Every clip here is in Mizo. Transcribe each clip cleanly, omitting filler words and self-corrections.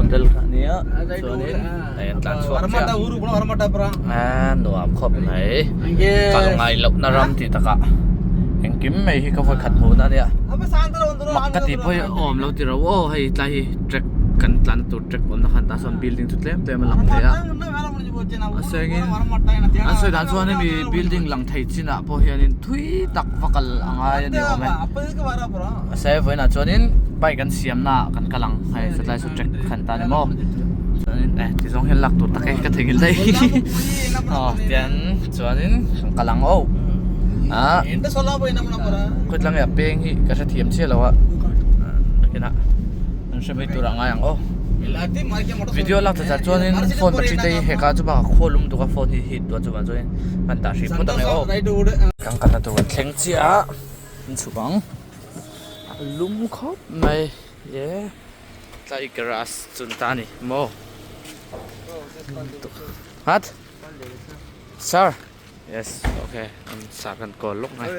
hotel kha ania chuanin hei an tlan chhuak chiah a nuam khawp mai kal ngai lohna ram tih takah engkim mai hi ka vawi khat hmuhna ania mak ka tih pawh hi a awm lo tiro aw hei tlai hi track kan tlan tur track awmna khan tah sawn building chu tlem tlem a lang thei a a sengin an sawi dan chuan hemi building lang thei chinah pawh hianin thui tak va kal a ngai a ni awm e mahse vawiinah chuanin bike an siamna ah kan kal ang hei satlai saw track khan ta a ni maw chuanin eh ti zawng hian lak tur tak e ka theihnghilh daih aw tian chuanin kan kal ang aw ah khawtlang ah peng hi ka hrethiam chiah lo a nakinah an hre mai tur ah ngai ang aw video lak tha char chuanin phone battery te hi heka chu bakah khawl lum tuk a phone hi heat dawn chuvang chuanin kan dah hrih phawt ang e aw. Kan kalna tur kan thleng chiah a an chhuk ang a lum khawp mai e tlai garage chu ni ta a ni maw hat sir yes okay an sir kan call lawk mai.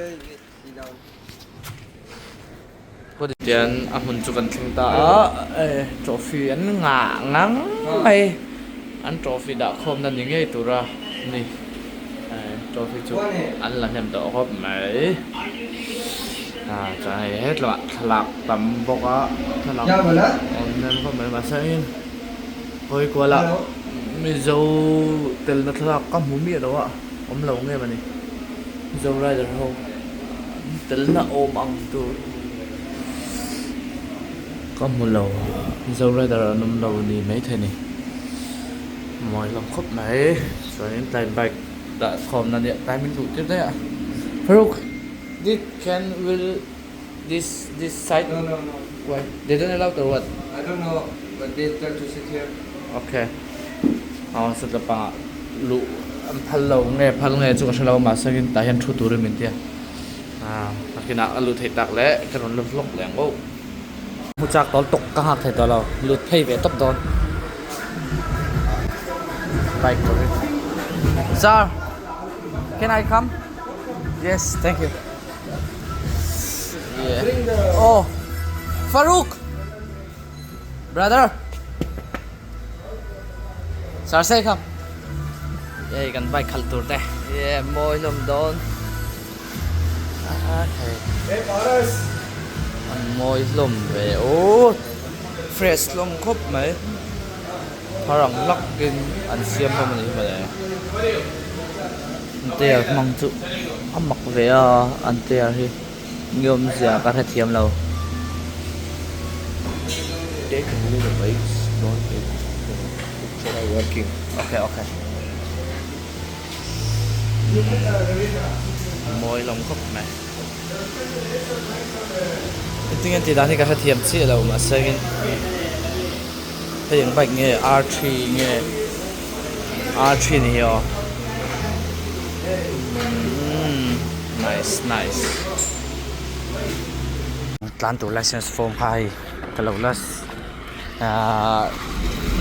Tian a hmun chu kan thleng ta a trophy an ngah ngang mai an trophy dah khawmna ni ngei tura ni trophy chu an la hnem tawh khawp mai chuan hei hetlaiah thlalak tam bawk a thlalak awm hnem khawp mai mahse hei hawi kualah mizo telna thlalak ka hmu miah lo a awm lo nge mawni mizo rider ho. Telna awm ang tur ka hmu lo Mizo rider an awm lo ni maithei a ni mawi hlawm khawp mai chuanin tlai bike dah khawmna nia tlai min luh tir daih a Faruk this can will this this side No no no. Why they don't allow or what? I don't know but they tell to sit here. Okay aw sawtla pangah luh an phal lo nge phal nge chu ka hre lo mahse in tah hian thu turin min ti a ah nakinah a lut theih tak leh ka rawn la vlog leh ang aw. Hmu chak tawl tawk ka nghak thei tawh lo lut phei ve tawp dawn bike turin sir can I come yes thank you yeah oh Faruk brother. Sir sei kham hei kan bike khalh tur te ye mawi hlawm dawn okay an mawi hlawm ve aw fresh hlawm khawp mai thar ang lak in an siam hlawm a nih hi mawle an tyre hmang chu a mak ve a an tyre hi. Nge awmzia ka hrethiam lo. Take only the bikes don't take the picture are working. Okay okay. Mawi hlawm khawp mai. Engtin nge tih dan hi ka hrethiam chiah lo mahse in hei eng bike nge R three nge R three ni hi aw. Nice nice tlan tur license form kha hei ka lo la ahh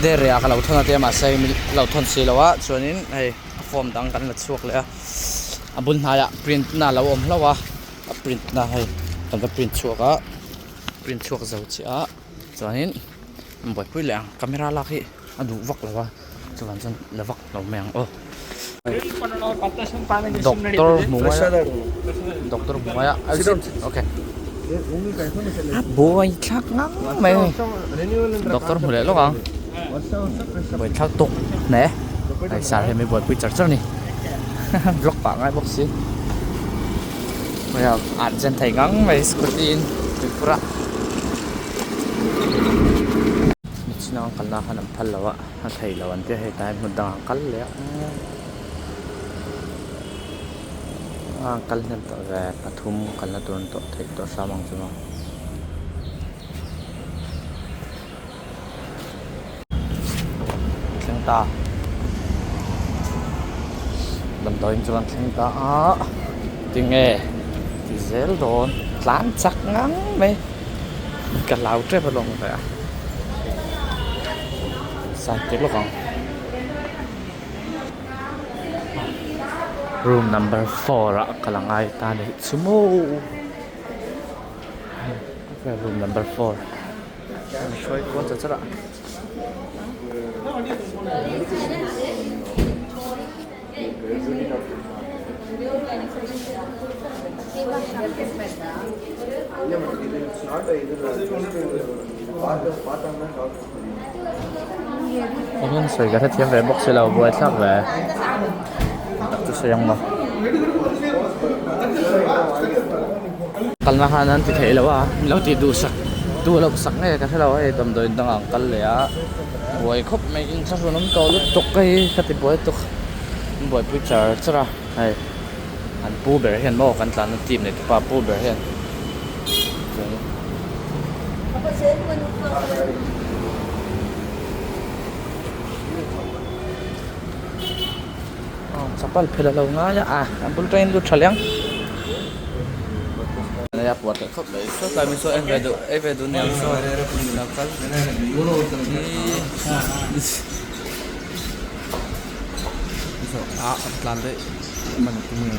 dairy ah ka lo thawn a tia mahse min lo thawn si lo a chuanin hei a form dang kan la chhuak leh a a bul hnaiah print na a lo awm hlauh a a print na hei kan va print chhuak a print chhuak zo chiah a chuanin buaipui leh ang camera lak hi. A duh vak lo a chuvang chuan la vak lo mai ang aw. Doctor hmu mai a doctor hmu mai a okay a buai thlak ngang mai a ni doctor hmu leh lawk ang buai thlak tawk hle hei sir hian min buaipui char char a ni vlog pah ngai bawk si hei a argent thei ngang mai scooty in tuipur a. Chinang an kalna khan an phal lo a a thei lo an tia hei tlai hmun dangah an kal leh a an kal hnem tawh ve pathum kalna tur an tawh theih tawh hram ang chu maw. Thleng ta damdawiin chu an thleng ta a tinge ti zel dawn tlan chak ngang mai. Ka hlau tep alawm ve a sign tir lawk ang room number four ah ka la ngai ta a nih chu maw room number four an hruai kual char char a. Engin sawi ka hrethiam ve bawk si lo buaithlak ve tak chu sawi ang maw. Kalna khan an ti theih lo a min lo tih duh sak duh loh sak nge ka hre lo hei damdawiin dangah an kal leh a buai khawp mai in thlahrun awm tawh lutuk hei ka ti buai tuk an buaipui char char a hei an pu ber hian maw kan tlanna team nei tupa pu ber hian chapal phel a lo ngai a a an bul train lut tha leh ang a puar teh khawp mai saw tlai mi saw en ve duh ei ve duh nia saw lo kal a tlan daih man tum nge.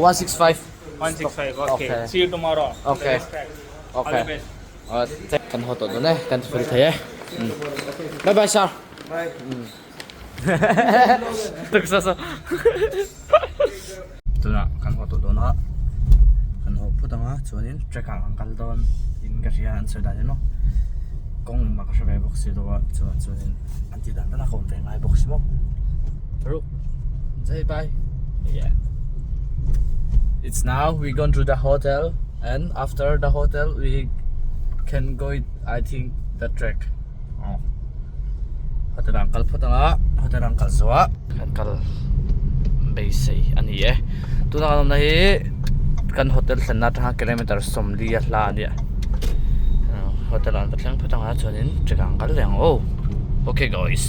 165. 165 okay. Okay. See you tomorrow. Okay. All Okay. the best. Kan haw tawh dawn e, kan ti fel thei e. Bye bye sir. Bye. Tuk sa sa. Tunah kan haw tawh dawn a, kan haw phut ang a chuanin track ah kan kal dawn in ka hria an sawi dan hi maw kawng engmah ka hre ve bawk si lo a chuan chuanin an tih dan dan a ka awm ve ngai bawk si maw Ru say bye yeah it's now we gone to the hotel and after the hotel we can go I think the track oh hotel ah an kal phawt ang a hotel ah an kal zawh a kan kal beisei a ni e tuna kan awmna hi kan hotel thlenna atanga kilometer sawmli a hla a nia hotel ah an va thleng phawt ang a chuanin track ah an kal leh ang aw okay guys.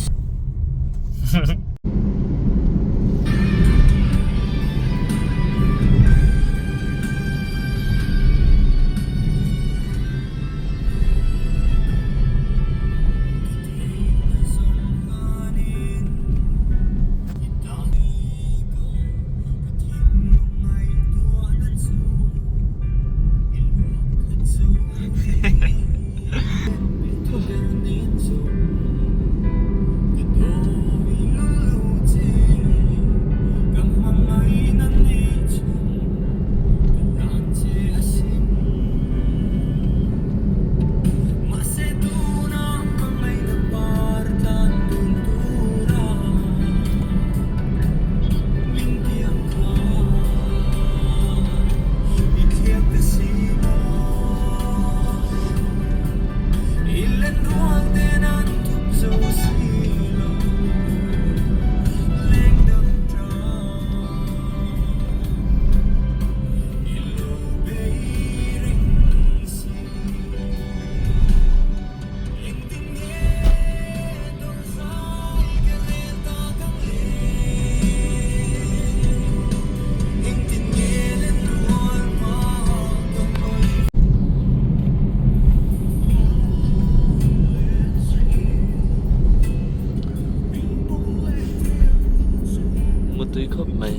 Mutui khawp mai.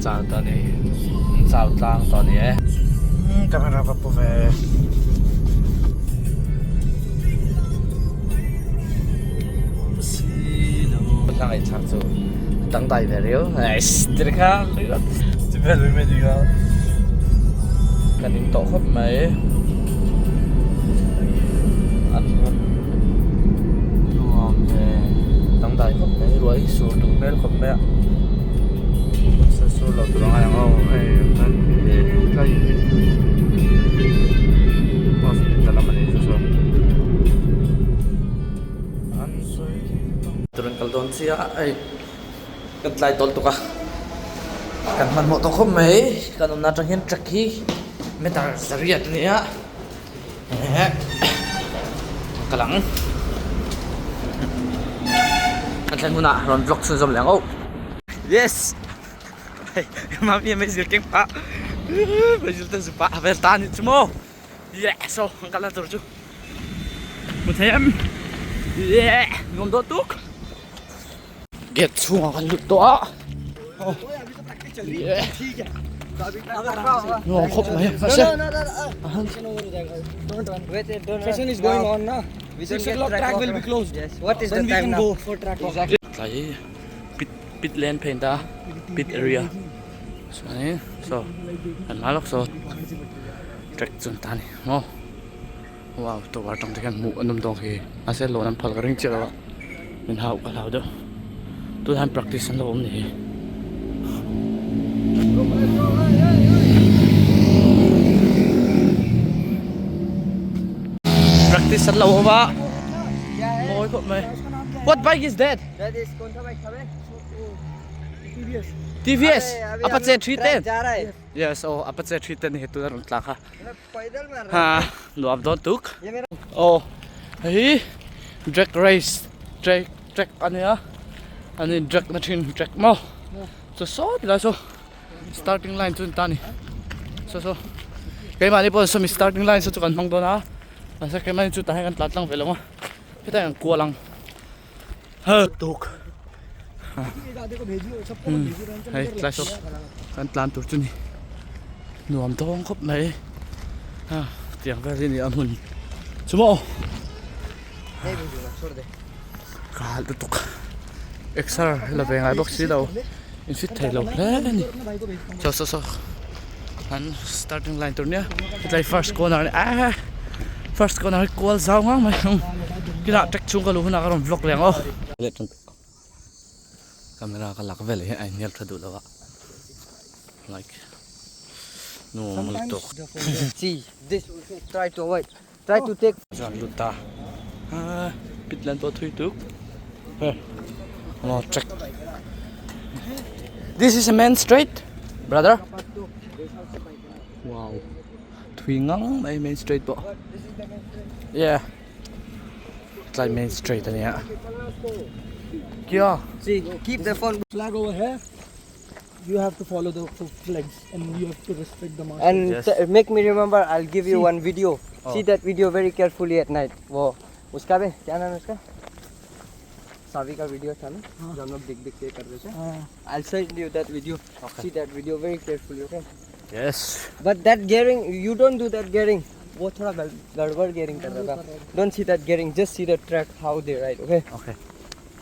Chau tawh ni. Chau tlang tawh ni e. Camera va pu ve. Hla ngaihthlak chu a tangtai ve riau. Ti kha ti vel mai mai ni kha. Kan in tawh khawp mai. An nuam ve dangdai khawp mai ruah hi sur duh hmel khawp mai a. Sur lo tur a ngai ang aw hei tlai hospital lam a ni chu chu. Tur an kal dawn chiah a hei kan tlai tawl tuk a kan hmanhmawh tawh khawp mai kan awmna atang hian truck hi meter zariat a ni a. Kal ang. Kan thlen hunah rawn vlog chhunzawm leh ang aw. Yes! Hei mami mei zil keng pah mei zil te zu pah vel ta anih chu maw. Yeah! So kan kalna tur chu hmu thei em? Yeah! Nuam dawh tuk. Gate chhungah kan lut tawh a. Oh. Yeah. Nuam khawp mai mahse. Session is going on na. 6 o'clock track will be closed. Yes. What is Then the we time can now? go for track walk. Tlai pit pit lane phei ta pit area. Chuanin saw an hma lawk saw track chu an ta a ni maw. Wow tower atang te khian hmuh an awm dawn khi mahse lawn an phal ka ring chiah lo a min hauh ka hlau deuh tunah hian practice an lo awm ni hi. Practice an lo awm a mawi khawp mai what bike is that? That is kawn sa bike tha be? TVS Apache 310 yes oh Apache 310 hi tuna rawn tlak a. Ha nuam dawn tuk. Aw hei hi drag race track track a nia an in drag na thin track maw chaw saw ti lai saw starting line chu an ta a ni saw saw keimahni pawh sawmi starting line saw chu kan hmang dawn a mahse keimahni chu tah hian kan tlan tlang ve lo ang a hetah hian kan kual ang ha tuk hei tlai saw kan tlan tur chu ni nuam dawng khawp mai ha tiang vel hi a ni a hmun chu maw ka halh lutuk exer la ve ngai bawk si lo in fit thei lo hle a ni saw saw saw an starting line tur nia hetlai first corner a ni ah first corner hi kual zau ngang mai kinah track chhung ka luh hunah ka rawn vlog leh ang aw. Camera ka lak vel hi a inhnial tha duh lo a like nuam lutuk. See this also try to avoid try to take. Chuan lut ta pit lan pawh thui tuk maw track this is a main straight brother wow thui ngang mai main straight pawh yeah. Tlai main straight a nia. Kia. See, keep the phone. Flag over here. You have to follow the flags and you have to respect the marshal. And Yes. make me remember, I'll give you See. one video. Oh. See that video very carefully at night. वो उसका भी क्या नाम है उसका? सावी का video था ना जो हम लोग देख देख के कर रहे थे. हाँ. I'll send you that video. Okay. See that video very carefully, okay? Yes. But that gearing, you don't do that gearing. वो थोड़ा गड़बड़ gearing कर रहा था. Don't see that gearing, just see the track how they ride, okay? Okay.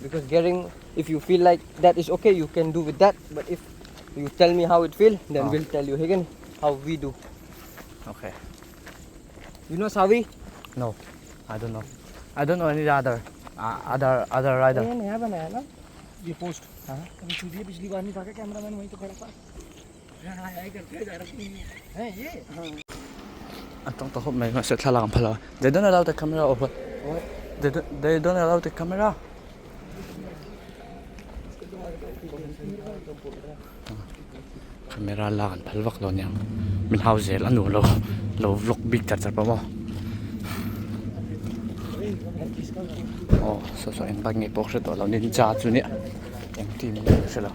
Because gearing, if you feel like that is okay, you can do with that. But if you tell me how it feel, then Ah. we'll tell you again how we do. Okay. You know Savi? No, I don't know. I don't know any other other other rider. ये नया बनाया ना? ये post हाँ अभी चूतिया पिछली बार नहीं था क्या कैमरामैन वहीं तो खड़ा था है ये? An tawng ta khawp mai mahse thlalak an phal a they don't allow the camera or what they don't they don't allow the camera camera lak an phal vak lo aniang min hau zel a nuam lo lo vlog bik char char pawh maw aw saw saw eng bike nge pawh ka hre tawh lo ninja chu nia eng team nge ka hre lo.